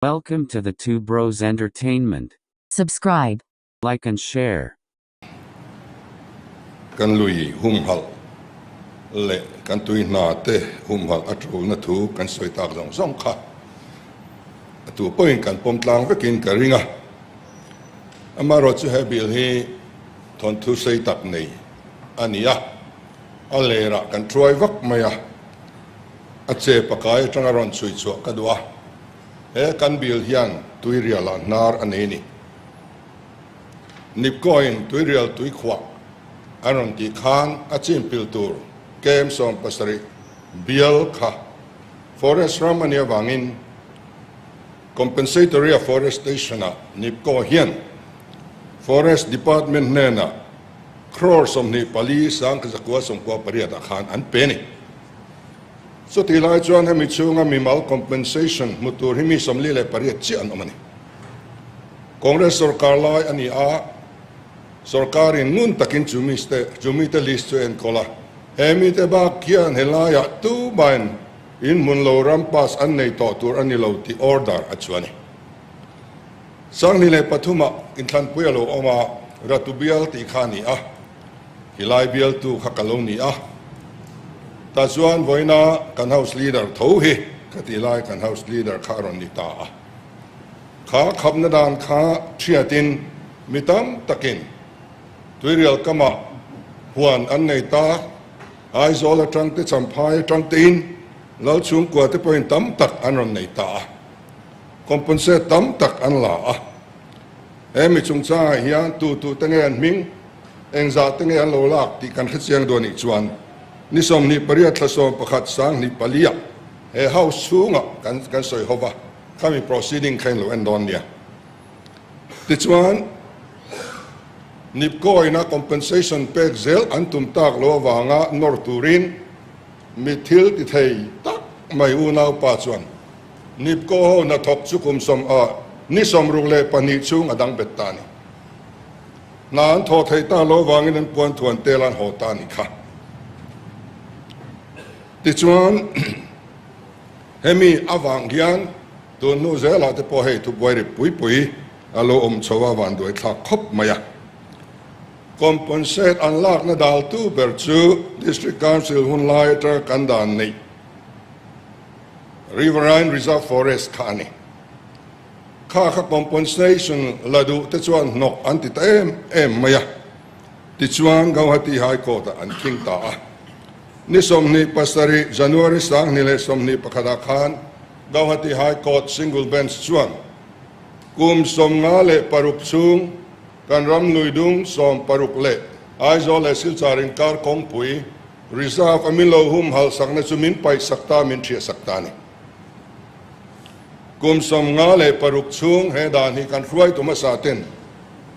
Welcome to the Two Bros Entertainment. Subscribe. Like and share. Kan lui humhalh leh kan tui hna te humhalh a tulna thu kan sawi tak zawng zawng kha a tu pawhin kan pawm tlang vekin ka ring a. Amaherawhchu he bill hi thawnthu sei tak nei a ni a, a lerah kan thuai vak mai a, a che pakai atanga rawn chhui chhuah ka duh a. He kan bill hian tuirial ah hnar a nei ni. Nipkoin tuirial tuikhuah an rawn tih khan a chin pil tur kem 70 bial kha forest ram a nih avangin compensatory afforestation ah Nipko hian Forest Department hnenah crore 24 198 ah khan an pe a ni. Chutih lai chuan hemi chhunga mimal compensation hmu tur hi mi 48 chiah an awm a ni. Congress sorkar lai a ni a, sorkarin ngun takin chu miste chu mite list chu a enkawl a, he mite bak hian helaiah tumahin inhmun lo ram pass an nei tawh tur a ni lo tih order a chhuah a ni. 2003 ah inthlanpui a lo awm a, Ratu bial tih kha a ni a. Helai bialtu kha ka lo ni a, tah chuan vawiina kan House Leader tho hi ka tih lai kan House Leader kha a rawn ni ta a. Kha khapna dan kha thiatin mi tam takin Tuirial kamah huan an nei ta, Aizawl atang te Champhai atang tein Lalchhungkua te pawhin tam tak an rawn nei ta a, compensate tam tak an la a. He mi chungchangah hian tu tu te nge an hming, engzah te nge an lo lak tih kan hrechiang dawn nih chuan ni 28 thla 11 2004 ah he house chhungah kan kan sawi ho va, khami proceeding kha in lo en dawn nia. Tichuan, Nipkoina compensation pek zel an tum tak lo avanga nawr turin mi thil ti thei tak mai unaupa chuan Nipko ho hnathawk chu kum sawm a ni 62 chhung a dang bet ta a ni. Hna an thawh theih ta lo vangin an puan thuan tel an haw ta a ni kha. Tichuan, hemi avang hian tun hnu zelah te pawh hei thubuai ri pui pui a lo awm chho a van duai thlak khawp mai a. Compensate an lakna daltu ber chu District Council hun lai atanga kan dan neih Riverine Reserve Forest kha a ni. Kha kha compensation la duh te chuan hnawk an ti ta em em mai a. Tichuan Gauhati High Court ah an khing ta a. Ni 27 January 2021 ah khan Gauhati High Court Single Bench chuan kum 56 chhung kan ram luidung 60 leh Aizawl leh Silchar inkar kawngpui Reserve a min lo humhalh sakna chu min paih sak ta, min thiah sak ta a ni. Kum 56 chhung he dan hi kan hruaitu hmasa ten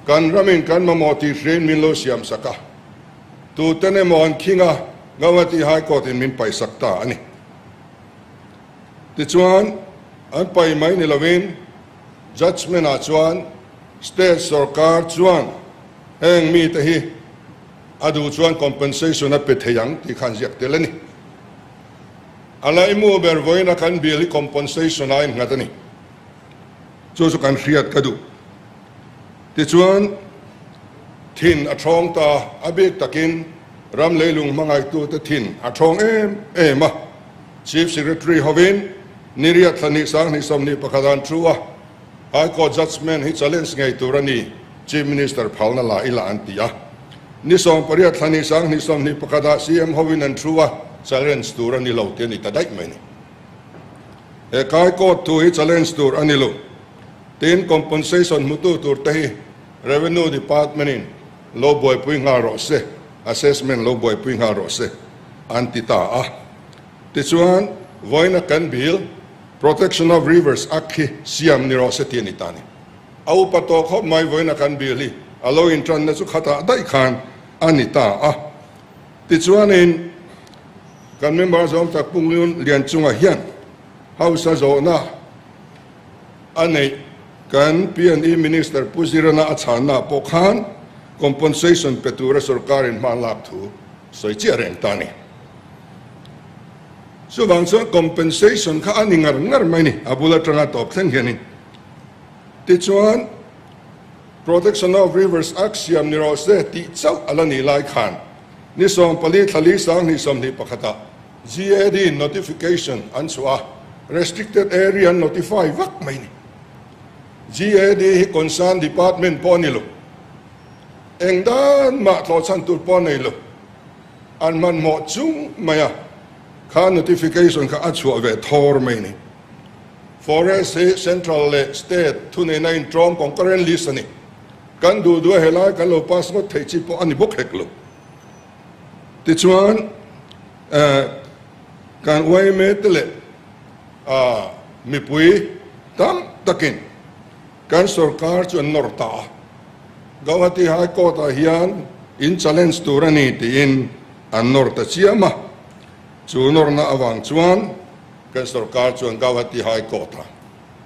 kan ramin kan mamawh tih hriain min lo siam sak a, tuten emaw an khing a, Gauhati High Court in min paih sak ta a ni. Tichuan, an paih mai ni lovin judgement ah chuan state sorkar chuan heng mite hi A duh chuan compensation a pe thei ang tih khan ziak tel a ni. A laimu ber vawiina kan bill hi compensation a innghat a ni. Chu chu kan hriat ka duh. Tichuan, thin a thawng ta, a bik takin ram leilung hmangaihtute thin a thawng em em a. Chief Secretary hovin niriat thla hnih 2021 an thu a, High Court judgement hi challenge ngei tur a ni, Chief Minister phalna la ila an ti a. Ni 18 thla hnih 2021 ah CM hovin an thu a, challenge tur a ni lo tih a ni ta daih mai ni. He High Court thu hi challenge tur a ni lo. Tin, compensation hmutu tur te hi Revenue Department in lo buaipui nghal rawh se, assessment lo buaipui nghal rawh se an ti ta a. Tichuan, vawiina kan bill Protection of Rivers Act hi siam ni rawh se tih a ni ta a ni. A upa tawh khawp mai vawiina kan bill hi a lo intanna chu khatah daih khan a ni ta a. Tichuanin, kan member zawng tak Punglun Lianchunga hian House a zawhna a neih kan P&E Minister Pu Zirana a chhanna pawh khan compensation pe tura sorkarin hma lak thu sawi chiah reng ta a ni. Chuvang chuan compensation kha a ni ngar ngar mai ni, a bul atanga tawp thleng hianin. Tichuan, Protection of Rivers Act siam ni rawh se tih chauh a la nih lai khan ni 14 thla li 2021 ah GAD in notification an chhuah a, restricted area an notify vak mai ni. GAD hi concern department pawh a ni lo. Eng dan mah tlawhchhan tur pawh a nei lo. An hmanhmawh chung mai a, kha notification kha a chhuah ve thawr mai ni. Forest hi Central leh State thuneihna inṭawm concurrent list a ni. Kan duh duh a helai kan lo pass ngawt theih chi pawh a ni bawk hek lo. Tichuan, kan yma te leh mipui tam takin kan sorkar chu an nawr ta a. Gauhati High Court ah hian in challenge tur a ni tiin an nawr ta chiam a. Chu nawrna avang chuan Kan sorkar chuan Gauhati High Court-a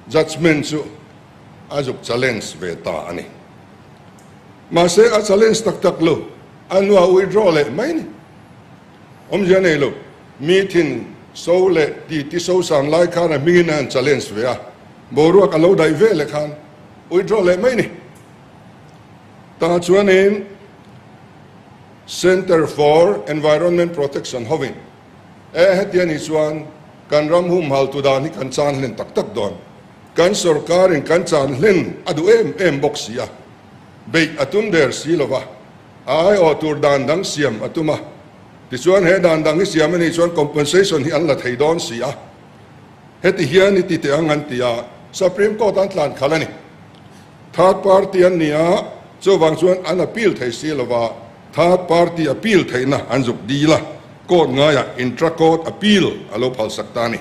judgement chu a zuk challenge ve ta a ni. Mahse a challenge tak tak lo, a hnuah withdraw leh mai ni. Awmzia nei lo, mi thin so leh titi so sang lai khan a hmingin a han challenge ve a, boruak a lo daih ve leh khan withdraw leh mai ni. Tah chuanin Centre for Environment Protection hovin E, heti a nih chuan kan ram humhal tu dan hi kan chan hlen tak tak dawn. Kan sorkarin kan chan hlen a duh em em bawk si a, beih a tum der si lo va, a aiawh tur dan dang siam a tum a. Tichuan he dan dang hi siam a nih chuan compensation hi an la thei dawn si a. Heti hian i ti teh ang an ti a, Supreme Court an tlan khalh a ni. Third party an ni a, chuvang chuan an appeal thei si lo va, Third party appeal theihna an zuk dil a, court ngaiah intra court appeal a lo phalsak ta a ni.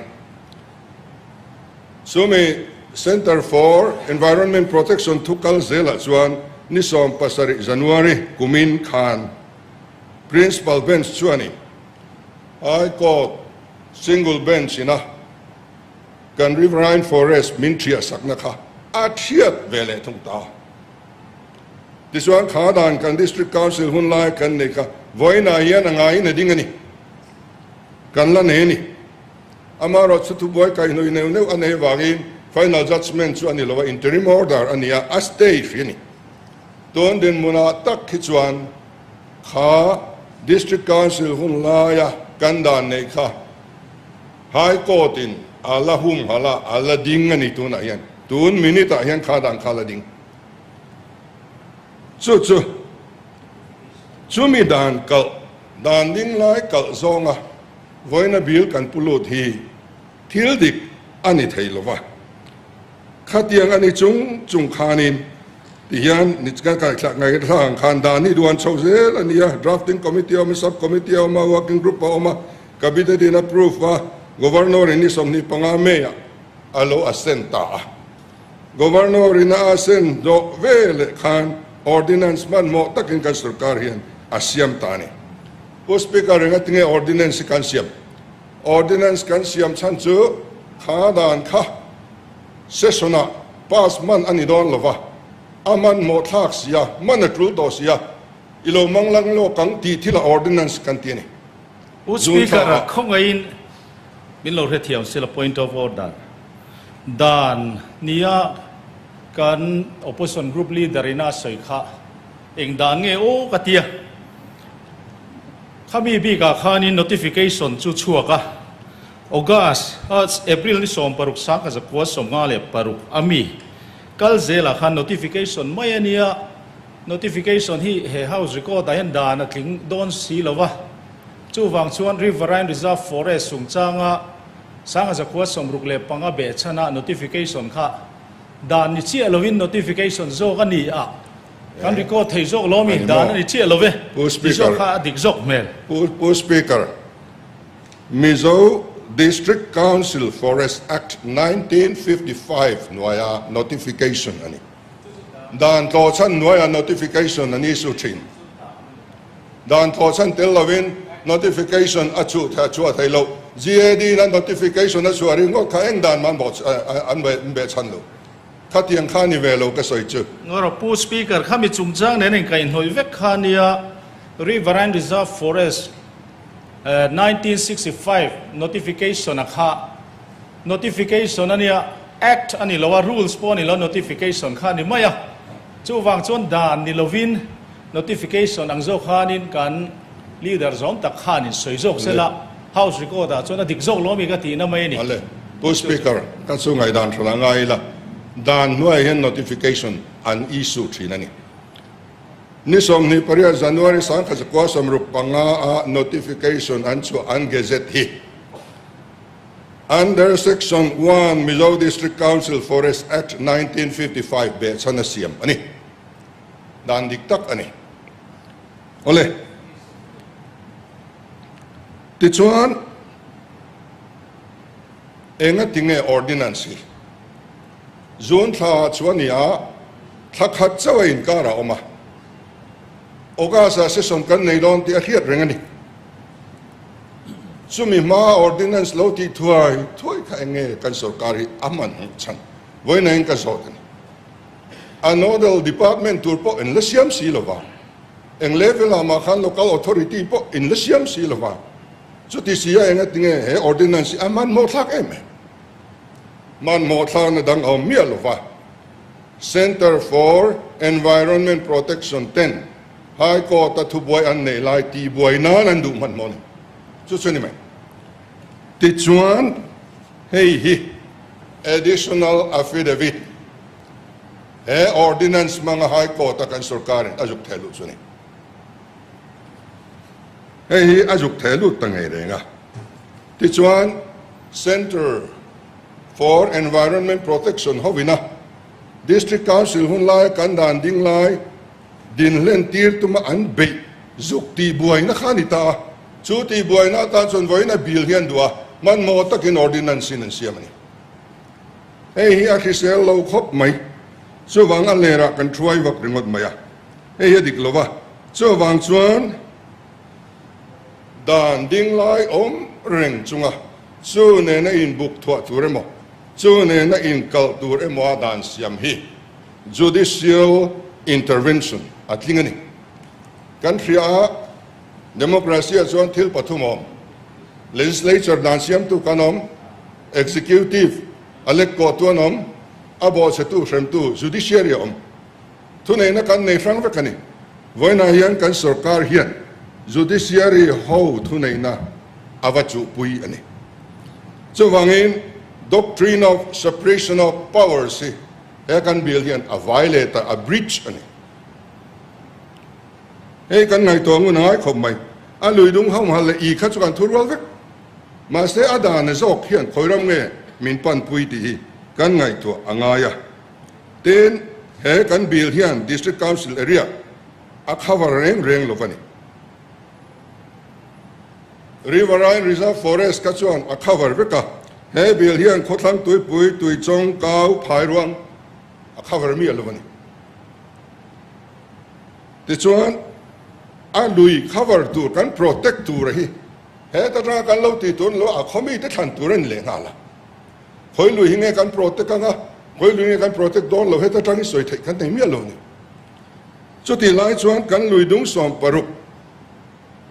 Chumi Centre for Environment Protection thu kal zelah chuan ni 17 January kumin khan Principal Bench chuanin High Court Single Bench ina kan Riverine Forest min thiahsakna kha a thiat ve leh thung ta. Tichuan kha dan kan District Council hun lai kan nei kha vawiinah hian a ngaiin a ding a ni. Kan la nei a ni. Amaherawhchu thubuai kaihhnawih neuh neuh a nei avangin final judgement chu a ni lo a, interim order a ni a, a stay hrih a ni. Tun dinhmunah tak hi chuan kha District Council hun laia kan dan neih kha High Court in a la humhalh a, a la ding a ni tunah hian. Tun minute ah hian kha dan kha a la ding. Chu chu chumi dan kalh dan ding lai kalh zawnga vawiina bill kan pu lut hi thil dik a ni thei lo va. Khatiang a ni chung chung khanin ti hian ni kan kaithlak ngai thla ang khan dan hi duan chho zel a ni a, drafting committee a awm a, sub committee a awm a, working group a awm a, cabinet in approve a, governor in ni 25 May ah a lo assent ta a. Governor in a asen zawh ve leh khan Ordinance hmanhmawh takin kan sorkar hian a siam ta a ni. Pu Speaker eng atinge Ordinance hi kan siam? Ordinance kan siam chhan chu kha dan kha Session ah pass hman a ni dawn lova, a hmanhmawh thlak si a, hman a tul tawh si a, i lo mang lang lawk ang tih thil ah Ordinance kan ti a ni. Pu Speaker a khawngaihin min lo hrethiam sila point of order. Dan nia kan opposition group leader in a sawi kha eng dan nge aw ka tia. Khami bikah khanin notification chu chhuak a, August, April ni 16 1956 a mi kal zelah khan notification mai a nia. Notification hi he House record ah hian dan a tling dawn si lo va, chuvang chuan Riverine Reserve Forest chungchanga 1965 behchhana notification kha dan ni chiah lovin notification zawk a ni a, kan record thei zawk lo ami? Dan a ni chiah lo ve, ti zawk kha a dik zawk hmel. Pu Speaker, Mizo District Council Forest Act 1955 hnuaia notification a ni. Dan tlawhchhan hnuaiah notification an issue thin. Dan tlawhchhan tel lovin notification a chhuh a chhuah thei lo. GAD in a notification a chhuah ringawt kha eng dan mah an behchhan lo. Khatiang kha ni ve lo ka sawi chu. Ngawrawh Pu Speaker, khami chungchang nen inkaihhnawih vek kha nia Riverine Reserve Forest 1965 notification a kha notification a nia. Act a ni lo a, Rules pawh a ni lo, Notification kha a ni mai a. Chuvang chuan dan ni lovin Notification ang zawk khanin kan Leader zawm tak khanin sawi zawk se la, House record ah chuan a dik zawk lo ami ka tihna mai a ni. Ale, Pu Speaker, ka chu ngaihdan hran a ngai ila, dan hnuaiah hian Notification an issue thin a ni. Ni 28 January 1965 a Notification an chhuah an Gazette hi Under Section one Mizo District Council Forest Act 1955 behchhan a siam a ni. Dan dik tak a ni. Awle. Tichuan, enga tinge Ordinance hi June thla ah chuan i a, thla khat chauh a inkar a awm a. August ah session kan nei dawn tih a hriat reng a ni. Chumi hmaa Ordinance lo tih thuai thuai kha eng nge kan sorkar hi a hman hmuh chhan vawiin ka zawt a ni. A nodal department tur pawh in la siam si lo va, eng level ah mah khan local authority pawh in la siam si lo va, chuti si a enga tinge he Ordinance hi a hmanhmawh thlak em em? Hmanhmawh thlakna dang a awm miah lo va, Centre for Environment Protection ten High Court a thubuai an neih lai tihbuai nan an duh hmanhmawh a ni. Chu chu a ni mai. Tichuan, hei hi Additional Affidavit, he Ordinance hmanga High Court a kan sorkarin a zuk theh luh chu a ni. Hei hi a zuk theh lut ta ngei reng a. Tichuan, Centre for Environment Protection hovina District Council hun laia kan dan ding lai, Din hlen tir tuma an beih zuk tihbuaina kha a ni ta a, chu tihbuaina atan chuan vawiin a bill hi an duh a, hmanhmawh takin ordinance in an siam a ni. Hei hi a hrisel lo khawp mai, chuvang a lerah kan thuai vak ringawt mai a, hei hi a dik lo va, chuvang chuan dan ding lai awm reng chunga chu nena inbuk thuah tur emaw, chu nena inkalh tur emaw a dan siam hi Judicial intervention a tling a ni. Kan hria a, democracy ah chuan thil pathum a awm. Legislature dan siamtu kan awm, executive a lek kawhtu an awm, a bawhchhetu hremtu judiciary a awm. Thuneihna kan nei hrang vek a ni. Vawiinah hian kan sorkar hian judiciary ho thuneihna a va chuhpui a ni. Chuvangin doctrine of separation of powers hi He kan bill hian a vai leh ta, a breach a ni. Hei kan ngaihtuah ngun a ngai khawp mai. A lui dung ho hal leh i kha chu kan thu rual vek. Mahse a dan zawk hian khawi ram nge min panpui tih hi kan ngaihtuah a ngai a. Tin, he kan bill hian District Council area a cover reng reng lo va ni. Riverine Reserve Forest kha chuan a cover vek a, he bill hian khawthlang tuipui, tuichawng, kau, phairuang a cover miah lo a ni. Tichuan, a lui cover tur kan protect tur a hi heta tanga kan lo tih tur a ni lo a, a khaw mite thlan tur a ni leh nghal a. Khawi lui hi nge kan protect anga, khawi lui nge kan protect dawn lo heta tang hi sawi theih kan nei miah lo a ni. Chutih lai chuan kan lui dung 16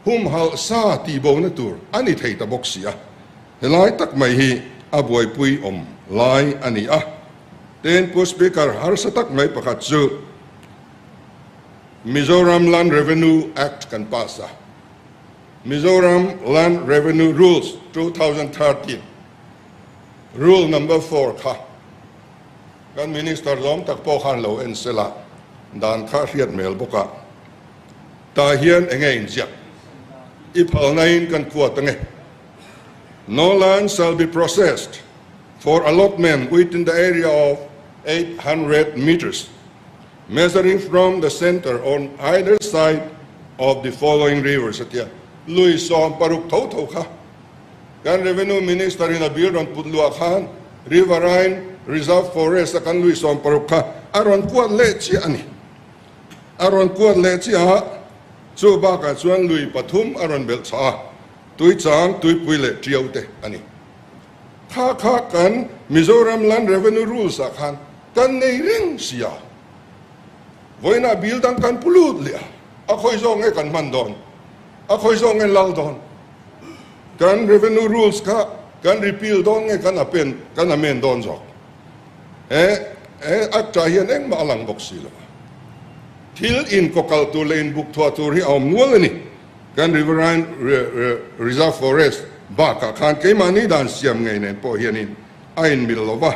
humhalh sa tih bona tur a ni thei ta bawk si a, helai tak mai hi a buaipui awm lai a ni a. Tin, Pu Speaker, harsa tak mai pakhat chu Mizoram Land Revenue Act kan pass a, Mizoram Land Revenue Rules 2013, Rule number four kha kan Minister lawm tak pawh khan lo en sela, dan kha a hriat hmel bawk a. Tah hian enge inziak? I phalnain kan kuat ange. No land shall be processed for allotment within the area of 800 meters measuring from the centre on either side of the following rivers a tia. Lui 16 tho tho kha kan Revenue Minister in a bill rawn put luah khan Riverine Reserve Forest a kan lui 16 kha a rawn kuat leh chiah a ni. A rawn kuat leh chiah a, chu bakah chuan lui pathum a rawn belh chhah a, Tuichang, Tuipui leh Tiau te a ni. Kha kha kan Mizoram Land Revenue Rules ah khan kan nei reng si a, vawiinah bill dang kan pu lut leh a, a khawi zawk nge kan hman dawn, a khawi zawk nge lal dawn, kan Revenue Rules kha kan repeal dawn nge kan apen kan amend dawn zawk. He he Act ah hian engmah a lang bawk si lo a. Thil inkawkalh tur leh inbuk thuah tur hi a awm nual a ni. Kan Riverine Reserve Forest bakah khan keimahni dan siam ngei nen pawh hianin a inmil lo va.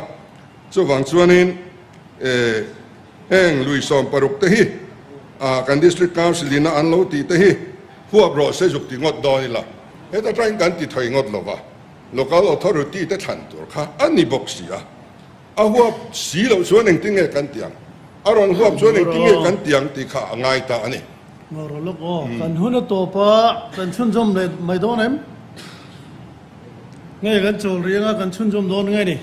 Chuvang chuanin heng lui 16 te hi kan District Council ina an lo tih te hi huap rawh se zuk ti ngawt dawn ila. Heta tangin kan ti thei ngawt lo va. Local Authority te thlan tur kha a ni bawk si a. A huap si loh chuan engtin nge kan ti ang? A rawn huap chuan engtin nge kan ti ang tih kha a ngai ta a ni. Ngaw lawk aw, kan hun a tawp a, kan chhunzawm leh mai dawn em? Nge kan chawl riang a, kan chhunzawm dawn nge ni?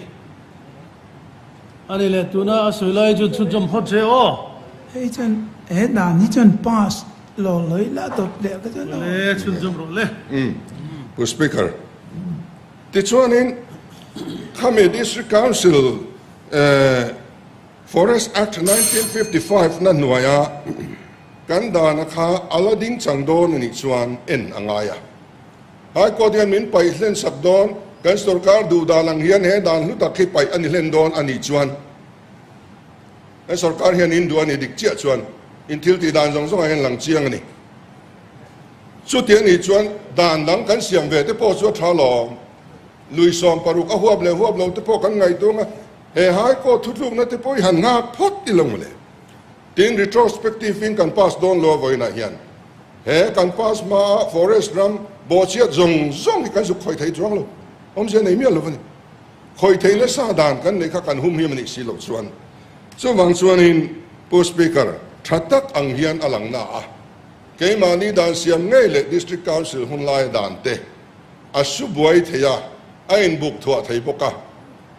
A ni leh tuna a sawi lai chuan chhunzawm phawt che aw. Hei chuan he dan hi chuan pass lo lawih lah dawt leh ka chuan aw. Le chhunzawm rawh le. Pu Speaker, Tichuanin khami District Council Forest Act 1955 na hnuaia kan dana kha a la ding chang dawn a nih chuan en a ngai a. High Court hian min paih hlen sak dawn, kan sorkar duh dan ang hian he dan hlu tak hi paih a ni hlen dawn a nih chuan kan sorkar hian in duh a nih dik chiah chuan in thil tih dan zawng zawngah hian lang chiang a ni. Chuti a nih chuan dan dang kan siam ve te pawh chu a tha lawm. Lui 16 a huap leh huap lo te pawh kan ngaihtuang a, he High Court thutlukna te pawh i han nghak phawt i lo maw le. Tin, retrospective in kan pass dawn lo a vawiinah hian he kan pass hmaa forest ram bawhchhiat zawng zawng hi kan zuk khawih thei chuang lo. Awmzia nei miah lo a ni. Khawih theih nasa dan kan neih kha kan hum hiam a nih si loh chuan. Chuvang chuanin Pu Speaker, tha tak ang hian a lang na a. Keimahni dan siam ngei leh District Council hun laia dan te a su buai thei a, a inbuk thuah thei bawk a,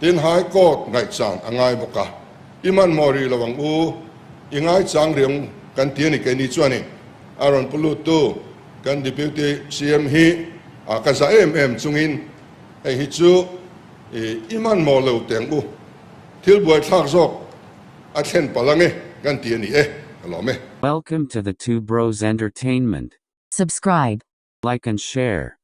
tin High Court ngaihchang a ngai bawk a, i hmanhmawh rih lo ang u, i ngaichang rih ang kan ti a ni keini chuanin a rawn pu luttu kan Deputy CM hi a ka za em em chungin hei hi chu i hmanhmawh lo teh ang u, thil buaithlak zawk a thlen palh ang e kan ti a ni e, ka lawm e. Welcome to the Two Bros Entertainment. Subscribe. Like and share.